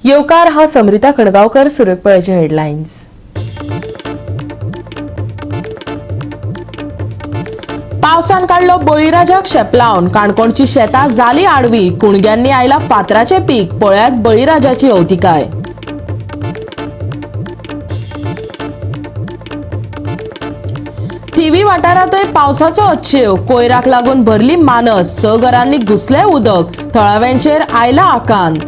येवकार हा समरिता खडगांवकर. सुरवेक पळयचे हेडलायन्स. पावसान काडलो बळीराजाक शेपलावन, काणकोणची शेतां जाली आडवी, कुणग्यांनी आयला फातराचें पीक, पळयात बळीराजाची अवतिकाय. थिवी वाठारांतय पावसाचो अच्छेव, कोयराक लागून भरली मानस, 6 घरांनी घुसले उदक, थळाव्यांचेर आयला आकांत.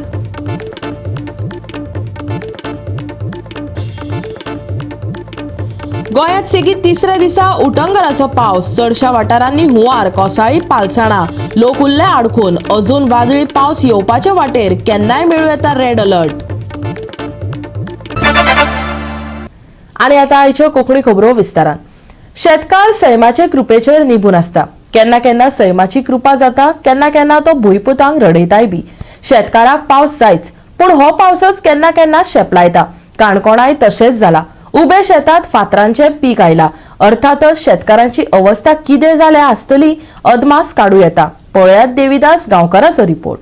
गोंयांत सेगीत तिसऱ्या दिसा उटंगराचो पावस, चडशा वाठारांनी हुंवार, कोसाळी पालसणां, लोक उरले आडखून. अजून वादळी पावस येवपाचे वाटेर, केन्नाय मेळूं येता रेड अलर्ट. आनी आतां आयच्यो कोंकणी खबरो विस्तारान. शेतकार सैमाचे कृपेचेर निबून आसता. केन्ना केन्ना सैमाची कृपा जाता, केन्ना केन्ना तो भुंयपुतांक रडयताय बी. शेतकाराक पावस जायच, पूण हो पावसच केन्ना केन्ना शेपलायता. काणकोणाय तशेंच जाला. उबे शेतात फातरांचे पीक आयला. अर्थातच शेतकारांची अवस्था कितें जाल्या आसतली अदमास काडूं येता. पळयात देविदास गांवकाराचो रिपोर्ट.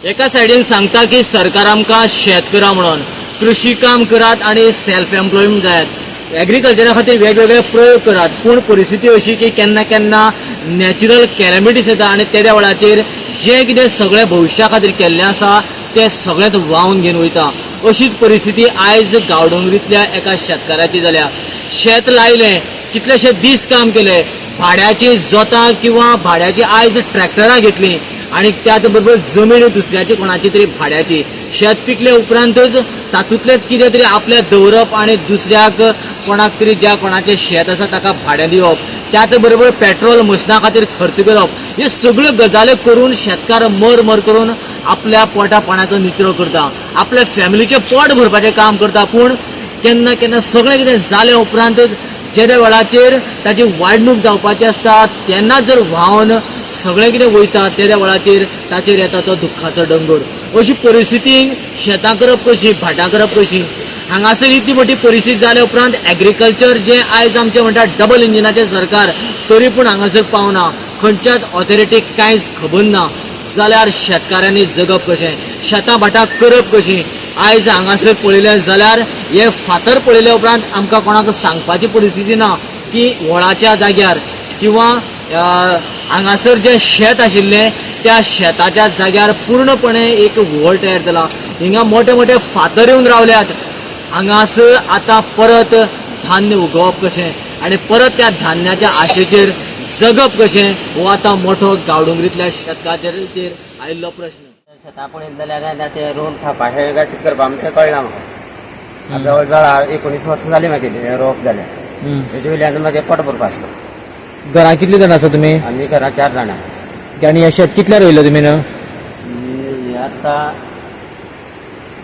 एका सायडीन सांगता की सरकार आमकां शेत करा म्हणून, कृशी काम करात आनी सेल्फ एम्प्लॉयमेंट जायात, एग्रीकल्चरा खातीर वेगवेगळे प्रयोग करात, पूण परिस्थिती अशी की केन्ना केन्ना नॅचरल कॅलमिटीज येता आनी तेद्या वेळाचेर जें कितें सगळें भविश्या खातीर केल्लें आसा तें सगळेंच व्हांवन घेवन वयता. अशीच परिस्थिती आयज गांवडोंगरींतल्या एका शेतकाराची जाल्या. शेत लायलें, कितलेशे दीस काम केले, भाड्याची जोतां किंवा भाड्याची आयज ट्रॅक्टरां घेतलीं आनी त्याच बरोबर जमीन दुसऱ्याची कोणाची तरी भाड्याची. शेत पिकले उपरांतच तातूंतलें कितें तरी आपल्याक दवरप आनी दुसऱ्याक कोणाक तरी ज्या कोणाचें शेत आसा ताका भाडें दिवप, त्याच बरोबर पेट्रोल मशिना खातीर खर्च करप, हे सगळ्यो गजाली करून शेतकार मर मर करून आपल्या पोटा पाण्याचो निचरो करता, आपल्या फॅमिलीचें पोट भरपाचें काम करता. पूण केन्ना केन्ना सगळें कितें जाले उपरांतच जेद्या वेळाचेर ताची वाडणूक जावपाची आसता तेन्ना जर व्हांवन सगळें कितें वयता तेद्या वेळाचेर ताचेर येता तो दुख्खाचो दोंगर. अशी परिस्थिती शेतां करप कशी, भाटां करप कशी. हांगासर इतली मोठी परिस्थिती जाल्या उपरांत एग्रीकल्चर जें आयज आमचें म्हणटा डबल इंजिनाचें सरकार तरी पूण हांगासर पावना, खंयच्याच ऑथॉरिटीक कांयच खबर ना. जाल्यार शेतकारांनी जगप कशें, शेतां भाटां करप कशीं. आयज हांगासर पळयलें जाल्यार हे फातर पळयल्या उपरांत आमकां कोणाक सांगपाची परिस्थिती ना की व्हळाच्या जाग्यार किंवा हांगासर जें शेत आशिल्लें त्या शेताच्या जाग्यार पूर्णपणे एक व्हळ तयार जाला. हिंगा मोठे मोठे फातर येवन रावल्यात. हांगासर आतां परत धान्य उगोवप कशें आनी परत त्या धान्याच्या आशेचेर जगप कशें हो आतां मोठो गांवडोंगरींतल्या शेतकाराचेर आयिल्लो प्रश्न. शेतां पळयलें जाल्यार काय ते रोवन खावपाचें काय कितें करपा तें कळना म्हाका. जवळ जवळ 19 वर्सां जालीं मागीर रोवप जालें. तेजे वयल्यान म्हाजें पोट भरपाचो. घरां कितली जाणां आसा तुमी? आमी घरां 4 जाणां. आनी हें शेत कितलें रोयलें तुमी? हें आतां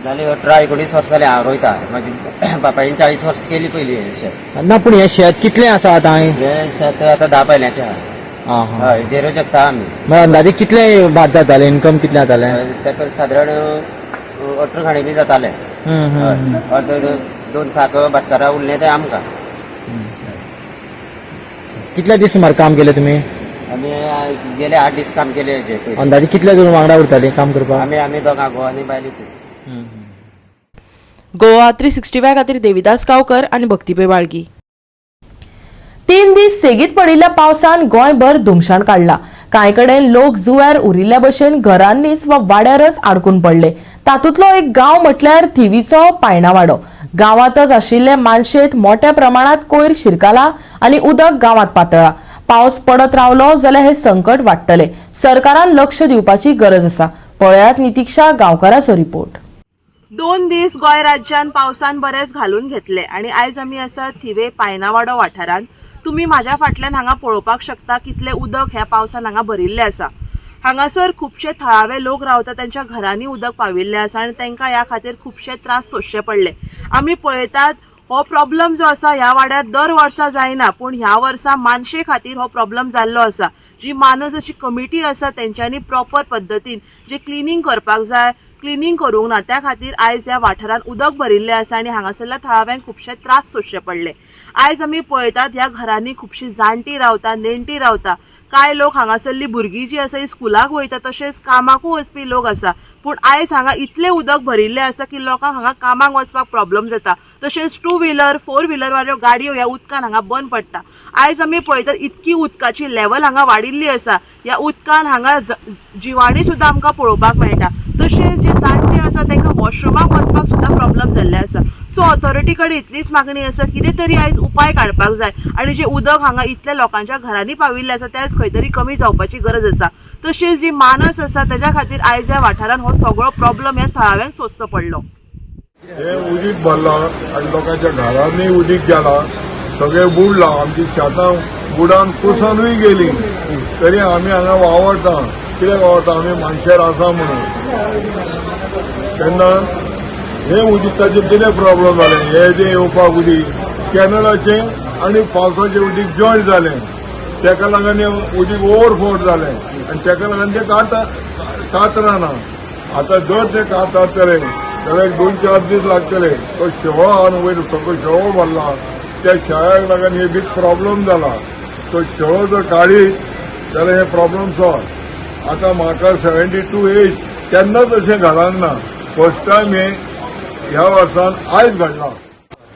जालीं 18 19 वर्सां जालीं हांव रोयता. म्हाजी बापायन 40 वर्सां केली पयलीं हें शेत. ना, पूण हें शेत कितलें आसा आतां? हें शेत आतां 10 पायल्याचें आहा. हय, हेजेरूच जगता आमी. म्हळ्यार अंदाजे कितलें भात जातालें, इन्कम कितलें जातालें? ताका सादारण 18 खाणी बी जातालें. हय, 2 साक भाटकारा उरलें तें आमकां. कितले दीस सुमार काम केलें तुमी? आमी गेले 8 दीस काम केले हेजे. अंदाजे कितले जण वांगडा उरतालीं काम करपाक? आमी आमी दोगां, घोव आनी बायल. गोवा 365 खातीर देविदास गांवकर आनी भक्ती बाळगी. 3 दीस सेगीत पडिल्ल्या पावसान गोंयभर धुमशाण काडला. कांय कडेन लोक जुंव्यार उरिल्ल्या भशेन घरांनीच वा वाड्यारच आडकून पडले. तातूंतलो एक गांव म्हटल्यार थिवीचो पायणावाडो. गांवांतच आशिल्ले मानशेंत मोठ्या प्रमाणात कोयर शिरकाला आनी उदक गांवांत पातळा. पावस पडत रावलो जाल्यार हे संकट वाडटले. सरकारान लक्ष दिवपाची गरज आसा. पळयात नितिक्षा गांवकाराचो रिपोर्ट. 2 दीस गोंय राज्यान पावसान बरेच घालून घेतले आनी आयज आमी आसा थिवे पायनावाडो वाठारांत. तुमी म्हाज्या फाटल्यान हांगा पळोवपाक शकता कितले उदक ह्या पावसान हांगा भरिल्लें आसा. हांगासर खुबशे थळावे लोक रावता, तांच्या घरांनी उदक पाविल्लें आसा आनी तांकां ह्या खातीर खुबशे त्रास सोंसचे पडले. आमी पळयतात हो प्रॉब्लम जो आसा ह्या वाड्यार दर वर्सा जायना, पूण ह्या वर्सा मानशे खातीर हो प्रॉब्लम जाल्लो आसा. जी मानस अशी कमिटी आसा तेंच्यांनी प्रॉपर पद्दतीन जे क्लिनींग करपाक जाय क्लिनींग करूंक ना, त्या खातीर आयज ह्या वाठारांत उदक भरिल्लें आसा आनी हांगासरल्या थळाव्यांक खुबशे त्रास सोंसचे पडले. आयज आमी पळयतात ह्या घरांनी खुबशी जाणटी रावता, नेणटी रावता, कांय लोक हांगासरली भुरगीं जी आसा ही स्कुलाक वयता, तशेंच कामाकूय वचपी लोक आसा. पूण आयज हांगा इतलें उदक भरिल्लें आसा की लोकांक हांगा कामाक वचपाक प्रॉब्लम जाता. तशेंच 2 व्हिलर 4 व्हिलर वाल्यो गाडयो ह्या उदकान हांगा बंद पडटा. आयज आमी पळयतात इतकी उदकाची लेवल हांगा वाडिल्ली आसा. ह्या उदकान हांगा जिवाणी सुद्दां आमकां पळोवपाक मेळटा. तशेंच जे जाणटे आसा तांकां वॉशरुमाक वचपाक सुद्दां प्रॉब्लम जाल्ले आसा. सो ऑथॉरिटी कडेन इतलीच मागणी आसा कितें तरी आयज उपाय काडपाक जाय आनी जे उदक हांगा इतल्या लोकांच्या घरांनी पाविल्लें आसा तें आयज खंय तरी कमी जावपाची गरज आसा. तशेंच जी मानस आसा तेज्या खातीर आयज ह्या वाठारान हो सगळो प्रॉब्लम ह्या थळाव्यांक सोंसचो पडलो. हे उदीक भरलां आनी लोकांच्या घरांनी उदीक गेलां, सगळें बुडलां. आमची शेतां बुडान कुसनूय गेली तरी आमी हांगा वावरता. कित्याक वावरता? आमी मानशेर आसा म्हणून. तेन्ना हे उदीकाचें कितें प्रॉब्लम जालें, हे जें येवपाक उदीक कॅनलाचें आनी पावसाचें उदीक जॉयंट जालें, तेका लागून हें उदीक ओवरफ्लो जालें आनी तेका लागून तें कातराना. आतां जर तें कातरतलें जाल्यार 2-4 दीस लागतले. तो शेळो आहा न्हू वयर सगळो शेळो भरला, त्या शेळ्याक लागून हे बीग प्रॉब्लम जाला. तो शेळो जर काडीत जाल्यार हे प्रॉब्लम सॉल्व. आतां म्हाका 72 एज, केन्नाच अशें घालूंक ना. फर्स्ट टायम हे ह्या वर्सान आयज घडलां.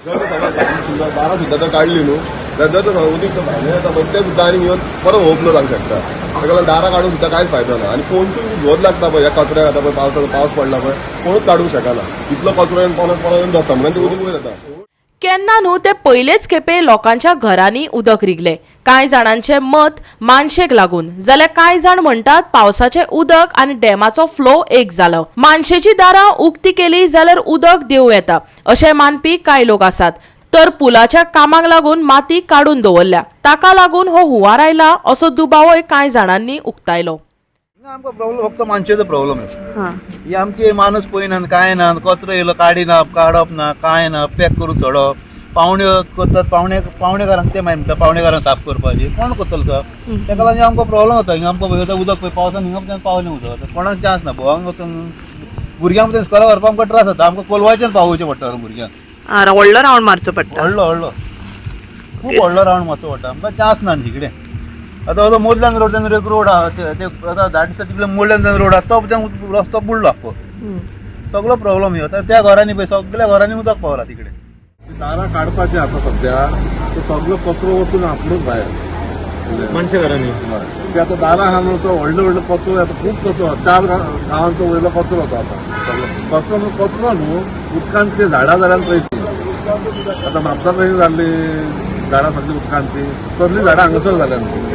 दारां सुद्दां तर काडली न्हू जाल्यार जर उदीक भायलें येता पळय तें सुद्दां आनी येवन परत ओवरफ्लो जावंक शकता. ताका लागून दारां काडून सुद्दां कांयच फायदो ना. आनी कोणूय धोत लागता पळय ह्या कचऱ्याक. आतां पळय पावसाचो पावस पडला पळय, कोणूच काडूंक शकना. इतलो कचरो येवन परत परत येवन बसता म्हणून तें उदीक वयर येता. केन्ना न्हू ते पयलेच खेपे लोकांच्या घरांनी उदक रिगले. कांय जाणांचें मत मानशेक लागून, जाल्यार कांय जाण म्हणटात पावसाचें उदक आनी डॅमाचो फ्लो एक जालो. मानशेची दारां उक्ती केली जाल्यार उदक देंवूं येता अशें मानपी कांय लोक आसात. तर पुलाच्या कामाक लागून माती काडून दवरल्या, ताका लागून हो हुंवार आयला असो दुबावय कांय जाणांनी उक्तायलो. आमकां प्रॉब्लम फक्त मानशेचो प्रॉब्लम आहे. ही आमची माणूस पळयना कांय ना, कचरो येयलो काडिना, काडप ना, कांय ना, पॅक करून सोडप. पावण्यो करतात, पावणेकारांक ते मागीर म्हणटा पावणेकारांक साफ करपाची, कोण करतलो साफ? ताका लागून आमकां प्रॉब्लम जाता. हिंगा आमकां उदक पळय पावसान हिंगा पावलें उदक, कोणाक चान्स ना. भोवांक वचून भुरग्यांक स्कुलाक व्हरपाक आमकां त्रास जाता. आमकां कोलवाच्यान पावोवचें पडटा भुरग्यांक. व्हडलो रावंड मारचो पडटा. व्हडलो व्हडलो खूब व्हडलो रावंड मारचो पडटा. आमकां चान्स ना तिकडे. आतां तो मोडल्यान रोड एक रोड आहा, ते आतां 10 दिसा तितले मोडल्यान रोड आहा, तो रस्तो बुडलो आख्खो. सगळो प्रॉब्लम ह्यो. त्या घरांनी पळय सगळ्या घरांनी उदक पावला तिकडे. दारां काडपाचें आतां सद्या, तो सगळो कचरो वचून आपणूच भायर मानशे घरांनी ते आतां दारां आहा म्हणून तो व्हडलो व्हडलो कचरो येता, खूब कचरो. 4 गांवांचो वयलो कचरो तो आतां सगळो कचरो म्हणून कचरो न्हू, उदकांत ते झाडां जाल्यान पळय ती आतां म्हापसा कशी जाल्ली झाडां सगळीं उदकांत, ती सगळीं झाडां हांगासर जाल्यान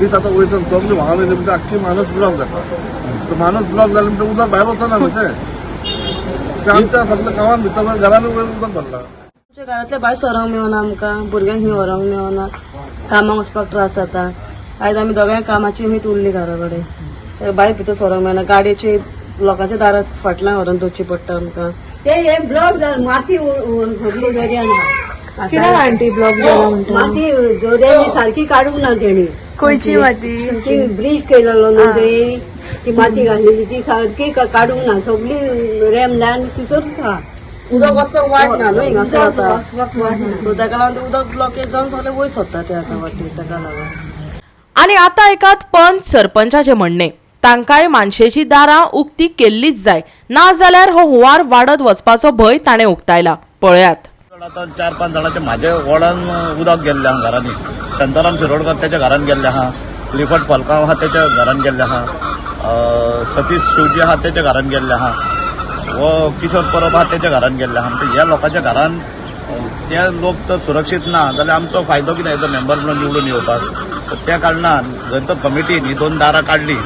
तीच आतां वयर सगळी व्हांवन येयली म्हणटा आख्खी मानस ब्लॉक जाता. मानस ब्लॉक जालें म्हणटा उदक भायर वचना न्हू तें आमच्या सगळ्या गांवान भितर घरान वयर उदक भरलां. आमच्या घरांतल्या भायर सरोंक मेळना, आमकां भुरग्यांक खंय व्हरोंक मेळना, कामाक वचपाक त्रास जाता. आयज आमी दोगांय कामाची न्ही उरली घरा कडेन, भायर भितर सरोंक मेळना. गाडयेची लोकांच्या दारात फाटल्यान व्हरोन दवरची पडटा आमकां. ते हे ब्लॉक जाल माती भरली दर्यान. कित्याक आंटी ब्लॉक जाला म्हणटा? माती दर्यान सारकी काडूंक ना तेणी. खंयची माती? ती ब्रीज केलेलो न्हू थंय ती माती घातलेली ती सारकी काडूंक ना, सगळी रेम लावन तिचोच आहा. उदक वचपाक वाट ना न्हू हिंगासर आतां, वचपाक वाट ना. सो ताका लागून उदक ब्लॉकेज जावन सगळें वयर सरता ते आतां वाटेर, ताका लागून. आनी आतां एकात पंच सरपंचाचें म्हणणें, तांकांय मानशेची दारां उक्ती केल्लीच जाय, ना जाल्यार हो हुंवार वाडत वचपाचो भंय ताणें उक्तायला. पळयात. आतां 4-5 जाणांचे म्हाजे वॉर्डान उदक गेल्लें आहा घरांनी. शांताराम शिरोडकर त्याच्या घरान गेल्ले आहा, क्लिफर्ड फाल्कांव आहा त्याच्या घरान गेल्ले आहा, सतीश शिवजी आहा त्याच्या घरान गेल्ले आहा, वो किशोर परब आहा त्याच्या घरान गेल्ले आहा. म्हणजे ह्या लोकांच्या घरान ते लोक तर सुरक्षीत ना जाल्यार आमचो फायदो कितें एज अ मेंबर म्हणून निवडून येवपाक. तर त्या कारणान जर तर कमिटीन ही 2 दारां काडली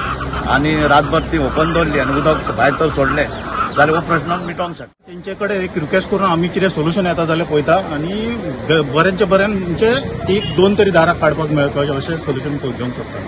आनी रातभर ती ओपन दवरली आनी उदक भायर तर सोडलें जाल्यार हो प्रश्न मिटोवंक शकता. तेंचे कडेन एक रिक्वेस्ट करून आमी कितें सोल्युशन येता जाल्यार पळयता आनी बऱ्यांचे बऱ्यान म्हणजे 1-2 तरी दारां काडपाक मेळटलो अशें सोल्युशन घेवंक शकता.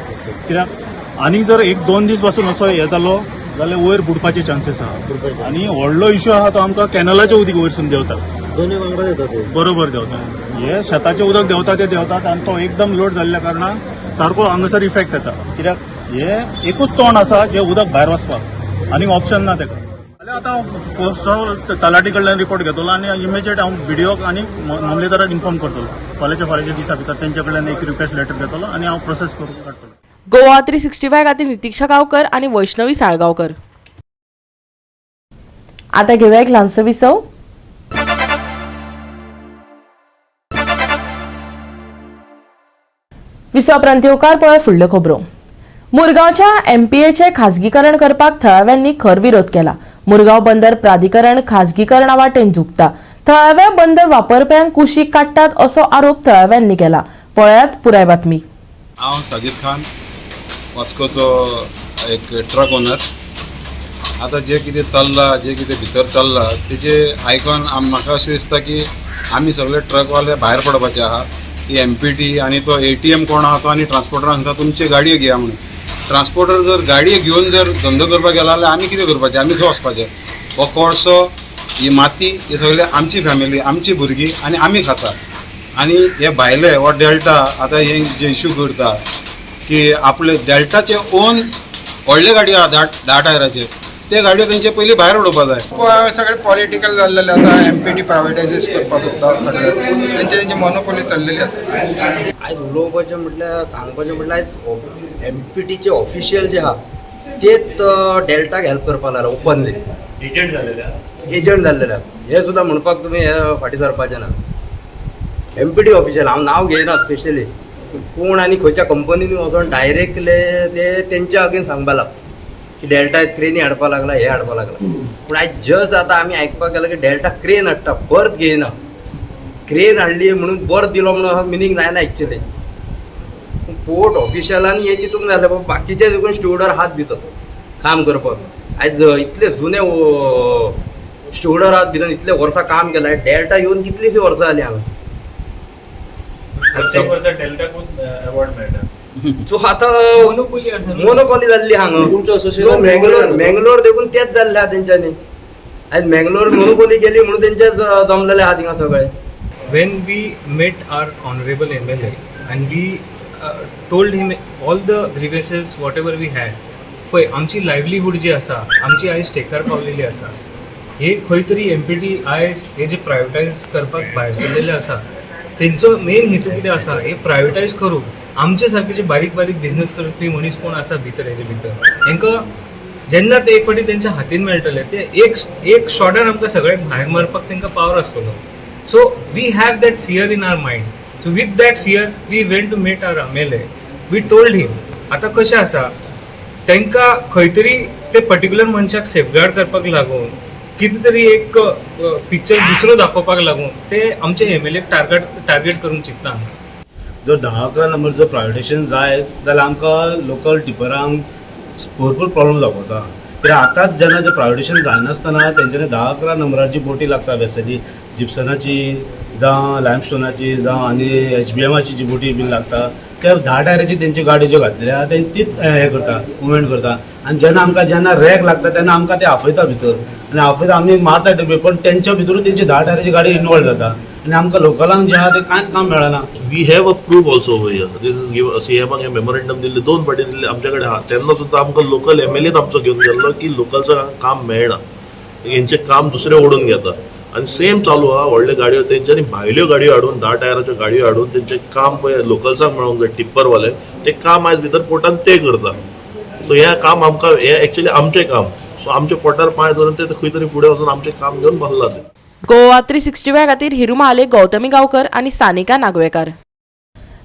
कित्याक आनी जर 1-2 दीस पासून असो हें जालो जाल्यार वयर बुडपाचे चान्सीस आहा. आनी व्हडलो इश्यू आहा तो आमकां कॅनलाचें उदीक वयरसून देंवता, दोन्ही वांगडा येता ते बरोबर देंवता. हे शेताचें उदक देंवता ते देंवतात आनी तो एकदम लोड जाल्ल्या कारणान सारको हांगासर इफेक्ट येता. कित्याक हे एकूच तोंड आसा जें उदक भायर वचपाक, आनीक ऑप्शन ना ताका. आतां हांव तलाठी कडल्यान रिपोर्ट घेतलो आनी इमिजिएट हांव बीडीओक आनी मामलेदाराक इन्फॉर्म करतलो. फाल्यांच्या दिसा भितर तेंच्या कडल्यान एक रिक्वेस्ट लेटर घेतलो आनी हांव प्रोसेस करून काडटलो. गोवा 365 खातीर नितिक्षा गांवकर आनी वैष्णवी साळगांवकर. आता घेऊया एक ल्हानसो विसव. विसवा उपरांत येवकार पळय फुडल्यो खबरो. मुरगांवच्या एमपीएचें खाजगीकरण करपाक थळाव्यांनी खर विरोध केला. मुरगांव बंदर प्राधिकरण खाजगीकरणा वाटेन झुकता, थळाव्या बंदर वापरप्यांक कुशीक काडटात असो आरोप थळाव्यांनी केला. पळयात पुराय बातमी. हांव साजीद खान, वास्कोचो एक ट्रक ओनर. आतां जें कितें चल्लां, जें कितें भितर चल्लां तेजें आयकोन म्हाका अशें दिसता की आमी सगळे ट्रकवाले भायर पडपाचे आहा. की एमपीटी आनी तो एटीएम कोण आहा तो आनी ट्रान्सपोर्टरान सांगता तुमचे गाडयो घेया म्हणून. ट्रान्सपोर्टर जर गाडयो घेवन जर धंदो करपाक गेला जाल्यार आमी कितें करपाचें, आमी खंय वचपाचें? हो कोळसो, ही माती, ही सगळे आमची फॅमिली, आमची भुरगीं आनी आमी खाता. आनी हे भायले हो डेल्टा आतां हे जे इशू करता की आपले डेल्टाचे ओन व्हडले गाडयो आहा 10 टायराचे, ते गाडयो तेंचे पयलीं भायर उडोवपा जाय. सगळे पॉलिटिकल जाल्लेले आतां एमपीटी प्रायवेटायज करपाक सोदता, सगळे तेंचे तेंची मोनोपोली चल्लेली आसा. आयज उलोवपाचें म्हटल्यार सांगपाचें म्हटल्यार आयज एमपीटीचे ऑफिशियल जे आहा तेच डेल्टाक हेल्प करपाक लागला ओपनली. एजंट जाल्लेले आहा, एजंट जाल्लेले आहा हे सुद्दां म्हणपाक तुमी हे फाटीं सरपाचें ना. एमपीटी ऑफिशियल हांव नांव घेयना स्पेशली कोण आनी खंयच्या कंपनीनी वचोन डायरेक्टली ते तेंच्या अगेन सांगपा लागला की डेल्टा क्रेनी हाडपाक लागला, हे हाडपाक लागला. पूण आयज जस्ट आतां आमी आयकपाक गेला की डेल्टा क्रेन हाडटा, बर्थ घेयना. क्रेन हाडली म्हणून बर्थ दिलो म्हणून मिनींग जायना एक्चुअली. पोर्ट ऑफिशियलांनी हे चिंतूंक जाय आसलें, बाकीचे देखून स्टुवर्डर हात भितर काम करपाक. आयज इतले जुने स्टुवर्डर हात भितर इतले वर्सां काम केलां, डेल्टा येवन कितलीशीं वर्सां जालीं हांगा. अवॉर्ड मेळटा. सो आतां मोनोपोली जाल्ली हांगा. मँगलोर देखून तेच जाल्ले आहा तेंच्यांनी. आयज मँगलोर मोनोपोली केली म्हणून तेंचे जमलेले आहा थिंगा सगळे. When we met our honorable MLA and we told him all the grievances whatever we had, पळय आमची लायवलीहूड जी आसा, आमची आयज टेकार पावलेली आसा. हे खंय तरी एमपीटी आयज हे जे प्रायवेटायज करपाक भायर सरलेले आसा तेंचो मेन हेतू कितें आसा, हे प्रायवेटायज करून आमचे सारके जे बारीक बारीक बिजनस करपी मनीस कोण आसा भितर हेजे भितर, हेंकां जेन्ना ते एक फावटी तेंच्या हातीन मेळटले ते एक एक शॉर्टान आमकां सगळ्याक भायर मारपाक तेंकां पावर आसतलो. So we have that fear in our mind. So with that fear we went to meet our MLA. We told him आतां कशें आसा, तेंकां खंय तरी ते पर्टिक्युलर मनशाक सेफगार्ड करपाक लागून कितें तरी एक पिक्चर दुसरो दाखोवपाक लागून ते आमचे एमएलए टार्गेट करूंक चिंत्ता हांगा. जर 10-11 नंबर जर प्रायवेटायजेशन जायत जाल्यार आमकां लोकल टिपरांक भरपूर प्रॉब्लम जावपाचो आहा. कित्याक आतांच जेन्ना जर प्रायवेटायजेशन जायनासतना तेंच्यांनी 10-11 नंबराची बोटी लागता वेसली, जिप्सनाची जावं लायमस्टोनाची जावं आनी एचबीएमाची जी बोटी बीन लागता, त्या 10 टायराची तेंची गाडी ज्यो घातलेली आहा ते तीच हें करता, मुवमेंट करता. आनी जेन्ना आमकां जेन्ना रॅक लागता तेन्ना आमकां ते आपयता भितर आनी आपयता आमी मारता टिपे, पण तेंच्या भितरूच तेंची 10 टायराची गाडी इनवॉल्व जाता आनी आमकां लोकलांक जें आहा तें कांयच काम मेळना. We have a proof also over here. This is give सीएमाक hey memorandum दिल्लें, 2 फावटी दिल्लें आमचे कडेन आहा. तेन्ना सुद्दां आमकां लोकल एमएलएच आमचो घेवन गेल्लो की लोकल्सांक काम मेळना, हेंचें काम दुसरे ओडून घेता. आनी सेम चालू आहा, व्हडल्यो गाडयो तेंच्यांनी भायल्यो गाडयो हाडून 10 टायराच्यो गाडयो हाडून तेंचें काम पळय लोकल्सांक मेळोंक जाय टिप्परवाले, तें काम आयज भितर पोर्टान ते करता. सो हें काम आमकां हें एक्चुअली आमचें काम, सो आमच्या पोटार पांय धरून ते खंय तरी फुडें वचून आमचें काम घेवन बसला ते. गोवा 365 खातीर हिरू महाले, गौतमी गांवकर आनी सानिका नागवेकर.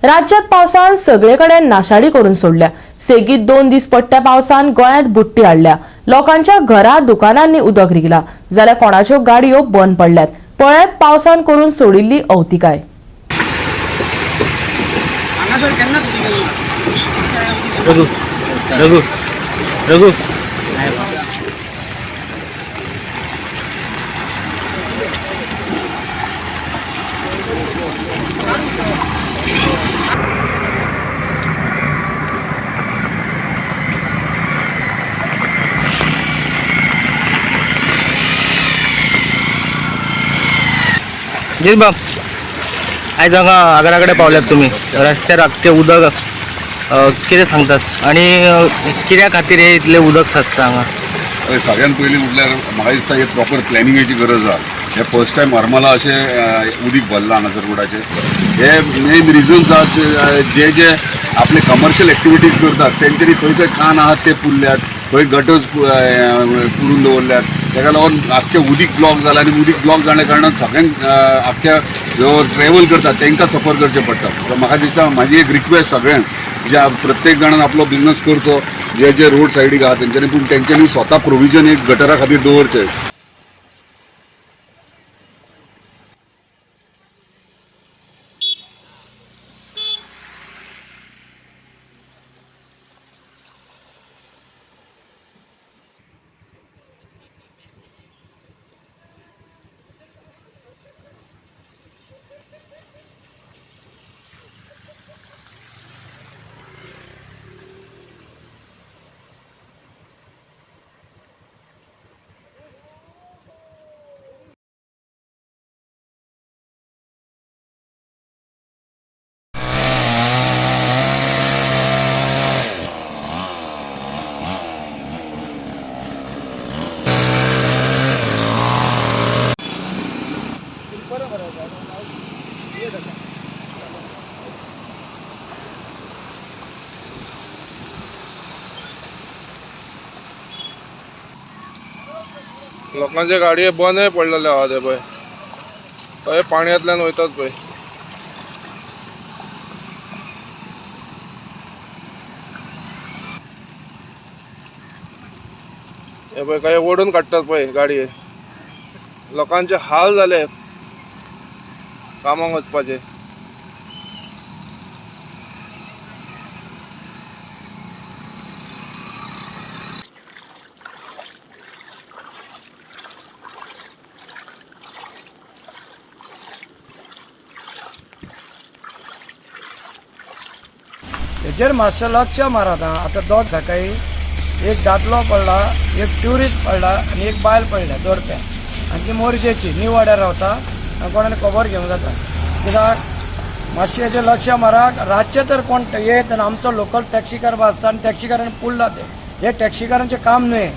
राज्यात पावसान सगळे कडेन नाशाडी करून सोडल्या. सेगीत 2 दीस पडट्या पावसान गोंयांत बुट्टी हाडल्या. लोकांच्या घरा दुकानांनी उदक रिगला जाल्यार कोणाच्यो गाडयो बंद पडल्यात. पळयात पावसान करून सोडिल्ली अवतिकाय. रघु रघु रघु बाब आयज हांगा आगरा कडेन पावल्यात तुमी, रस्त्यार आख्खें उदक कितें सांगतात आनी कित्या खातीर हे इतलें उदक साचता हांगा? सगळ्यात पयलीं म्हटल्यार म्हाका दिसता हे प्रॉपर प्लॅनिंगेची गरज आहा. हे फर्स्ट टायम हरमला अशें उदीक भरलां हांगासर रोडाचेर. हे मेन रिजन्स आहा जे जे आपले कमर्शियल एक्टिविटीज करतात तेंच्यांनी खंय खंय कान आहात ते पुरल्यात, खंय गटर्स पुरून दवरल्यात. ताका लागून आख्खें उदीक ब्लॉक जालां आनी उदीक ब्लॉक जाल्या कारणान सगळ्यांक आख्ख्या जो ट्रॅवल करतात तांकां सफर करचें पडटा. सो म्हाका दिसता म्हाजी एक रिक्वेस्ट सगळ्यांक, ज्या प्रत्येक जाणान आपलो बिजनस करचो, जे जे रोड सायडीक आहा तेंच्यांनी, पूण तेंच्यांनी स्वता प्रोविजन एक गटरा खातीर दवरचें. लोकांचे गाडये बंदय पडलेले आहा ते पळय, थंय पाणयांतल्यान वयतात पळय. हे पळय काय ओडून काडटात पळय गाडये. लोकांचे हाल जाले कामाक वचपाचे. हेजेर मातशें लक्ष मारात. आतां दोग सकाळी एक दादलो पडला, एक ट्युरिस्ट पडला आनी एक बायल पडल्या दोरप्या, आनी ती मोरजेची न्यू वाड्यार रावता आनी कोणाक खबर घेवंक जाता. कित्याक मातशें हेजेर लक्ष मारात. रातचें तर कोण येत आनी आमचो लोकल टॅक्सीकार आसता आनी टॅक्सीकारान पुरला तें. हें टॅक्सीकारांचें काम न्हय,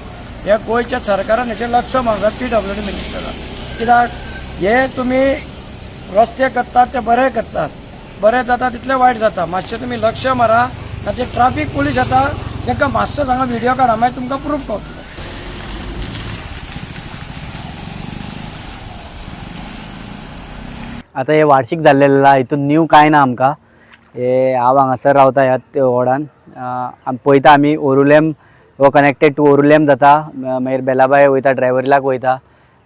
हें गोंयच्या सरकारान हेचेर लक्ष मारता, PWD मिनिस्टरान. कित्याक हे तुमी रस्ते करतात ते बरे करतात, बरें जाता तितलें वायट जाता. मातशें तुमी लक्ष मारा. ताचे ट्राफीक पुलीस येता तांकां मातसो हांगा व्हिडियो काडा, मागीर तुमकां प्रूफ पावतलो. आतां हे वार्षिक जाल्लें आहा, हितून न्यू कांय ना आमकां. हे हांव हांगासर रावता ह्या वॉर्डान. पळयता आमी ओरुलेम हो कनेक्टेड टू ओरुलेम जाता, मागीर बेलाबाय वयता, ड्रायव्हरीलाक वयता,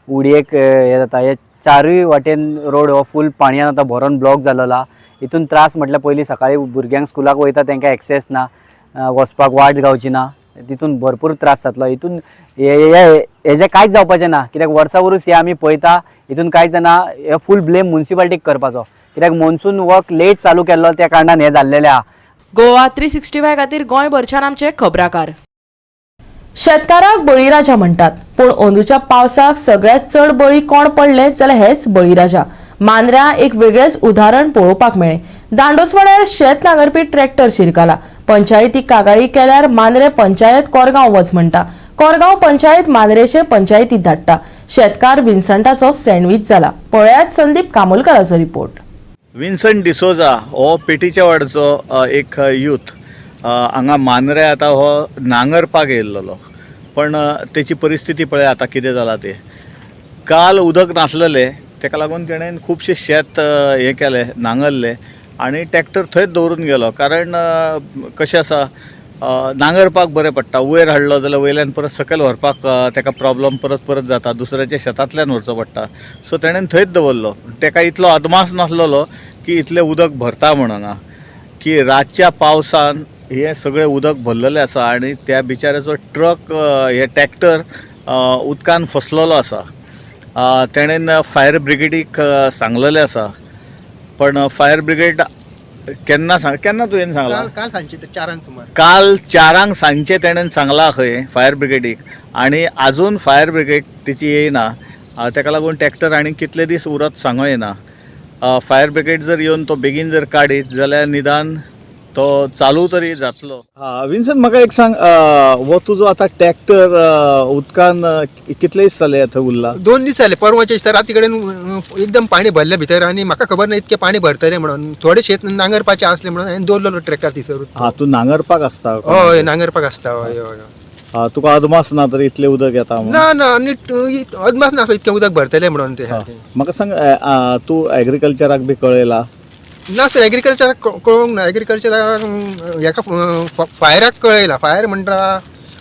उडयेक हे जाता. हे चारूय वाटेन रोड हो फूल पाणयान आतां भरोन ब्लॉक जाल्लो आहा. हितून त्रास म्हटल्यार पयलीं सकाळीं भुरग्यांक स्कुलाक वयता तांकां एक्सेस ना, वचपाक वाट गावची ना, तितून भरपूर त्रास जातलो. हितून हेजें कांयच जावपाचें ना, कित्याक वर्सा वर्स हे आमी पळयता, हितून कांयच जायना. हे फूल ब्लेम मुन्सिपालिटीक करपाचो, कित्याक मॉन्सून वर्क लेट चालू केल्लो त्या कारणान हें जाल्लेलें आहा. गोवा 365 खातीर गोंयभरच्यान आमचे खबराकार. शेतकाराक बळीराजा म्हणटात, पूण अंदूच्या पावसाक सगळ्यात चड बळी कोण पडले जाल्यार हेच बळीराजा. मांद्र्या एक वेगळेच उदाहरण पळोवपाक मेळ्ळें. दांडोसवाड्यार शेत नांगरपी ट्रॅक्टर शिरकाला. पंचायती कागाळी केल्यार मांद्रे पंचायत कोरगांव वच म्हणटा, कोरगांव पंचायत मांद्रेचे पंचायतीत धाडटा. शेतकार विन्संटाचो सँडवीच जाला. पळयात संदीप कामोलकराचो रिपोर्ट. विन्संट डिसोजा हो पेटीच्या वाडचो एक यूथ हांगा मांद्रे आतां हो नांगरपाक येयल्लो, पण तेची परिस्थिती पळय आतां कितें जालां तें. काल उदक नासलेलें तेका लागून तेणेन खुबशें शेत हें केलें, नांगरलें आनी ट्रॅक्टर थंयच दवरून गेलो. कारण कशें आसा, नांगरपाक बरें पडटा, वयर हाडलो जाल्यार वयल्यान परत सकयल व्हरपाक तेका प्रॉब्लम परत परत जाता, दुसऱ्याच्या शेतांतल्यान व्हरचो पडटा. सो तेणेन थंयच दवरलो. तेका इतलो अदमास नासलेलो की इतलें उदक भरता म्हूण हांगा, की रातच्या पावसान हें सगळें उदक भरलेलें आसा आनी त्या बिचाऱ्याचो ट्रक हे ट्रॅक्टर उदकान फसलेलो आसा. तेणेन फायर ब्रिगेडीक सांगलेलें आसा, पण फायर ब्रिगेड केन्ना सांग, केन्ना तुवें सांगलां? काल सांजचे 4 सुमार. काल 4 सांजचे तेणेन सांगलां खंय फायर ब्रिगेडीक, आनी आजून फायर ब्रिगेड तिची येयना. तेका लागून ट्रॅक्टर आनी कितले दीस उरत सांगो येना. फायर ब्रिगेड जर येवन तो बेगीन जर काडीत जाल्यार निदान तो चालू तरी जातलो. हा विन्सन, म्हाका एक सांग, हो तुजो आतां ट्रॅक्टर उदकान कितले दीस जाले थंय उरला? 2 दीस जाले. परवाच्या दिसा राती कडेन एकदम पाणी भरलें भितर आनी म्हाका खबर ना इतकें पाणी भरतलें म्हणून. थोडें शेत नांगरपाचें आसलें म्हणून हांवें दवरलेलो ट्रॅक्टर थंयसर. हा, तूं नांगरपाक आसता? हय, नांगरपाक आसता. हय हय. हा, तुका अदमास ना तर इतलें उदक येता म्हणून? ना ना, आनी अदमास ना इतकें उदक भरतलें म्हणून तें. म्हाका सांग, तूं एग्रीकल्चराक बी कळयला? ना सर, एग्रीकल्चराक कळोवंक ना. एग्रीकल्चराक हेका फायराक कळयला. फायर म्हणटा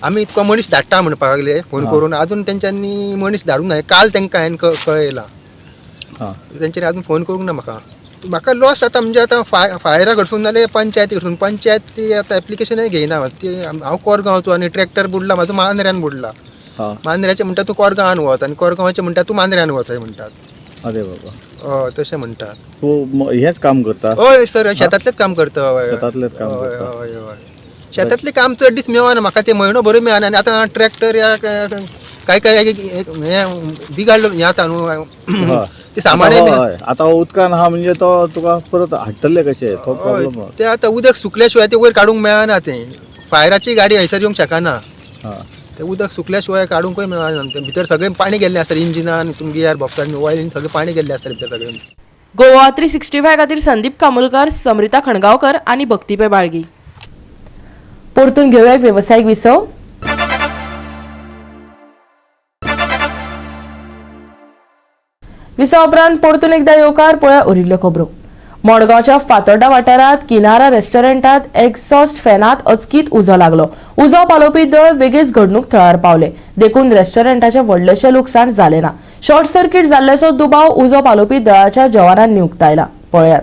आमी इतको मनीस धाडटा म्हणपाक लागले फोन करून, अजून तेंच्यांनी मनीस धाडूंक ना. काल तांकां हांवें कळयला, तेंच्यांनी अजून फोन करूंक ना म्हाका. म्हाका लॉस जाता म्हणजे आतां फायरा कडसून नाल्यार पंचायती कडसून. पंचायत ती आतां एप्लिकेशनय घेयना. ती हांव कोरगांवचो आनी ट्रॅक्टर बुडला म्हाजो, मांद्र्यान बुडला. मांद्र्याचे म्हणटा तूं कोरगांवान वच आनी कोरगांवाचे म्हणटा तूं मांद्र्यान वच म्हणटात. अरे बाबा. हय, तशें म्हणटात. तूं हेंच काम करता? हय सर, शेतांतलेंच काम करता. शेतांतलेंच काम करता. हय हय, शेतांतलें काम चड दीस मेळना म्हाका, ते म्हयनो बरो मेळना. आनी आतां ट्रॅक्टर ह्या काय काय हें बिगाडलो हें आतां न्हू ते सामान. आतां उदकान आहा म्हणजे तो तुका परत हाडटले कशें, तो प्रॉब्लम. ते आतां उदक सुकल्या शिवाय ते वयर काडूंक मेळना. तें फायराची गाडी हयसर येवंक शकना. ते उदक सुकल्या शिवाय काडूंकय मेळना. भितर सगळें पाणी गेल्लें आसता इंजिनान, गियर बॉक्सान, ऑयलीन सगळें पाणी गेल्लें आसता भितर सगळें. गोवा 365 खातीर संदीप कामुलकर, समृता खणगांवकर आनी भक्ती पै बाळगी. परतून घेवया एक वेवसायीक विसव. विसवा उपरांत परतून एकदा येवकार. पळया उरिल्ल्यो खबरो. मडगांवच्या फातोर्डा वाठारांत किनारा रेस्टॉरंटात एक्झॉस्ट फॅनात अचकीत उजो लागलो. उजो पालोवपी दळ वेगीच घडणूक थळार पावले, देखून रेस्टॉरंटाचें व्हडलेशें लुकसाण जालें ना. शॉर्ट सर्किट जाल्ल्याचो दुबाव उजो पालोवपी दळाच्या जवानांनी उक्तायला. पळयात.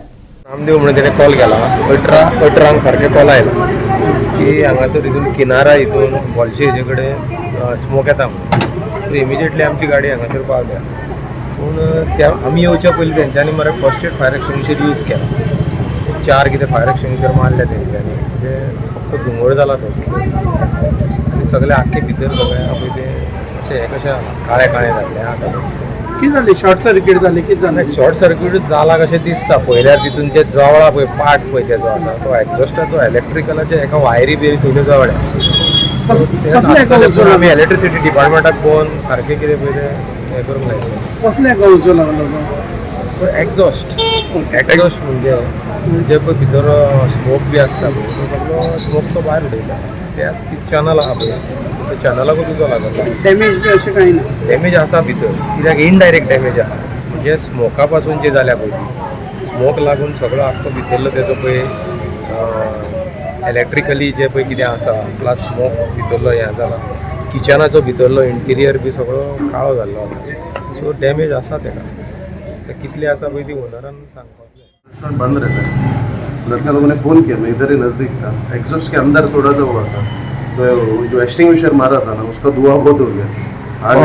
रामदेव म्हणून तेणे कॉल केला, 18 सारखे कॉल आयला की हांगासर हितून किनारा हितून बॉलशे हेजे कडेन स्मोक येता म्हणून. सो इमिजिएटली आमची गाडी हांगासर पावल्या. पूण त्या आमी येवच्या पयलीं तेंच्यांनी मरे first aid fire extinguisher use केला. 4 कितें फायर एक्सटिंग्विशर मारले तेंच्यांनी, म्हणजे फक्त धुंवर जाला तो आनी सगळे आख्खे भितर सगळें पळय तें अशें हें कशें काळें काळें जाल्लें आसा. कितें जालें? शॉर्ट सर्किट जालें? कितें जालें? शॉर्ट सर्किट जाला कशें दिसता पळयल्यार. तितून जे जवळा पळय पार्ट पळय तेजो आसा तो एक्झॉस्टाचो इलेक्ट्रिकलाचे एका वायरी बिरी सगळ्यो जवळ्या. सो आमी इलेक्ट्रिसिटी डिपार्टमेंटाक पळोवन सारकें कितें पळय तें हें करूंक लायलें. कसलें एका उजो लागलो तो? एक्झॉस्ट. एक्झॉस्ट म्हणजे जे पळय भितर स्मोक बी आसता पळय तो सगळो स्मोक तो भायर उडयता. त्या चॅनल आहा पळय त्या चॅनलाकूच उजो लागलो. डॅमेज बी अशें कांय ना? डॅमेज आसा भितर, कित्याक इनडायरेक्ट डॅमेज आहा. म्हणजे स्मोका पासून जे जाल्या पळय ती स्मोक लागून सगळो आख्खो भितरलो तेजो पळय इलेक्ट्रिकली जे पळय कितें आसा प्लस स्मोक भितरलो हें जाला. किचनाचो भितरलो इंटिरियर बी सगळो काळो जाल्लो आसा. सो डॅमेज आसा तेका, ते कितले आसा पळय ती ओनरान सांगपाक जाय. रेस्टोरेंट बंद रहता है. लड़का लोगों ने फ़ोन किया, मैं इधर ही नज़दीक था. एग्जॉस्ट के अंदर थोड़ा सा हुआ था, तो जो एक्सटिंग्विशर मारा था ना उसका धुआं बहुत हो गया. आग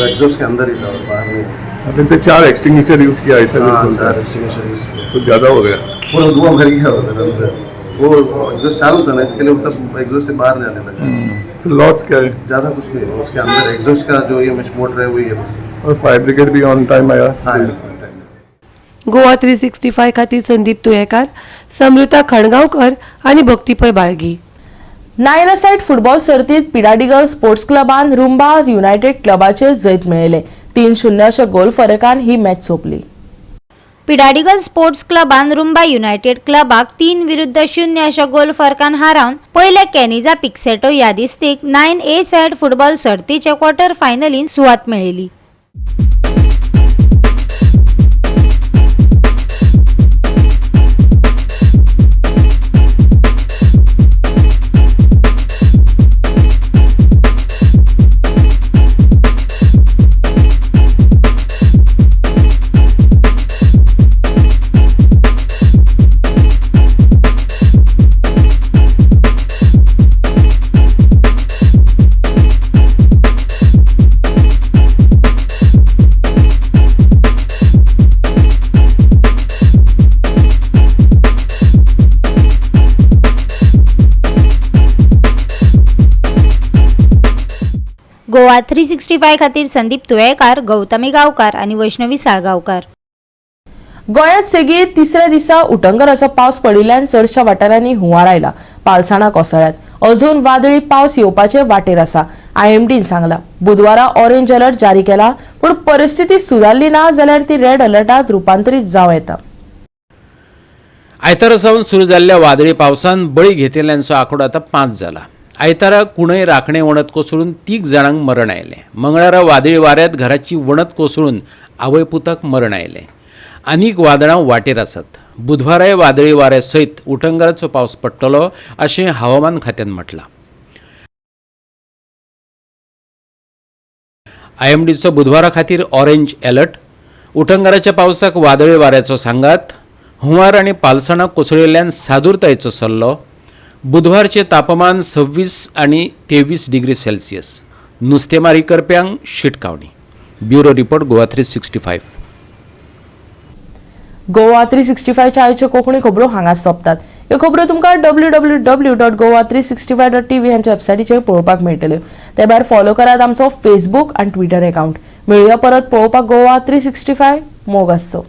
एग्जॉस्ट के अंदर ही था और बाहर नहीं. तो 4 एक्सटिंग्विशर यूज़ किया ऐसा? हाँ, 4 एक्सटिंग्विशर यूज़ किया तो ज़्यादा हो गया, पूरा धुआं भर गया उधर अंदर. वो एग्जॉस्ट चालू था ना इसके लिए वो सब एग्जॉस्ट से बाहर जाने लगा. तो लॉस क्या है? ज़्यादा कुछ नहीं है उसके अंदर. एग्जॉस्ट का जो ये मोटर है वही है बस. और फायर ब्रिगेड भी ऑन टाइम आया. हाँ. गोवा 365 खातीर संदीप तुयेकार, समृता खणगांवकर आनी भक्ती पै बाळगी. 9 अ सायड फुटबॉल सर्तीत पिडाडिगल स्पोर्ट्स क्लबान रुंबा युनायटेड क्लबाचेर जैत मेळयलें. 3-0 अशा गोल फरकान ही मॅच सोंपली. पिडाडिगल स्पोर्ट्स क्लबान रुंबा युनायटेड क्लबाक 3-0 अशा गोल फरकान हारावन पयल्या कॅनिजा पिक्सेटो यादिस्तीक 9 ए सायड फुटबॉल सर्तीचे क्वॉर्टर फायनलीन सुवात मेळयली. गोवा 365 खातीर संदीप तुयेकार, गौतमी गांवकार आनी वैष्णवी साळगांवकार. गोंयांत सेगीत तिसऱ्या दिसा उटंगराचो पावस पडिल्ल्यान चडशा वाठारांनी हुंवार आयला. पालसाणां कोसळ्ळ्यात. अजून वादळी पावस येवपाचे वाटेर आसा, आयएमडीन सांगला. बुधवारा ऑरेंज अलर्ट जारी केला, पूण परिस्थिती सुदारली ना जाल्यार ती रेड अलर्टात रुपांतरीत जावं येता. आयतारा सावन सुरू जाल्ल्या वादळी पावसान बळी घेतिल्ल्यांचो आंकडो आतां 5 जाला. आयतारा कुणय राखणे वणत कोसळून 3 जाणांक मरण आयलें. मंगळारा वादळी वाऱ्यांत घराची वणत कोसळून आवय पुताक मरण आयलें. आनीक वादळां वाटेर आसात. बुधवाराय वादळी वाऱ्या सयत उटंगाराचो पावस पडटलो अशें हवामान खात्यान म्हटलां. आयएमडीचो बुधवारा खातीर ऑरेंज अलर्ट. उटंगाराच्या पावसाक वादळी वाऱ्याचो सांगात. हुंवार आनी पालसणां कोसळिल्ल्यान सादूरतायेचो सल्लो. बुधवारचें तापमान 26 आनी 23 डिग्री सेल्सियस. नुस्तेमारी करप्यांक शिटकावणी. Bureau report, Goa 365. Goa 365च्या आयच्यो कोंकणी खबरो हांगाच सोंपतात. ह्यो खबरो तुमकां www.goa365.tv आमच्या वेबसायटीचेर पळोवपाक मेळटल्यो. ते भायर फॉलो करात आमचो फेसबूक आनी ट्विटर अकावंट. मेळुया परत पळोवपाक गोवा 365. मोग आसचो.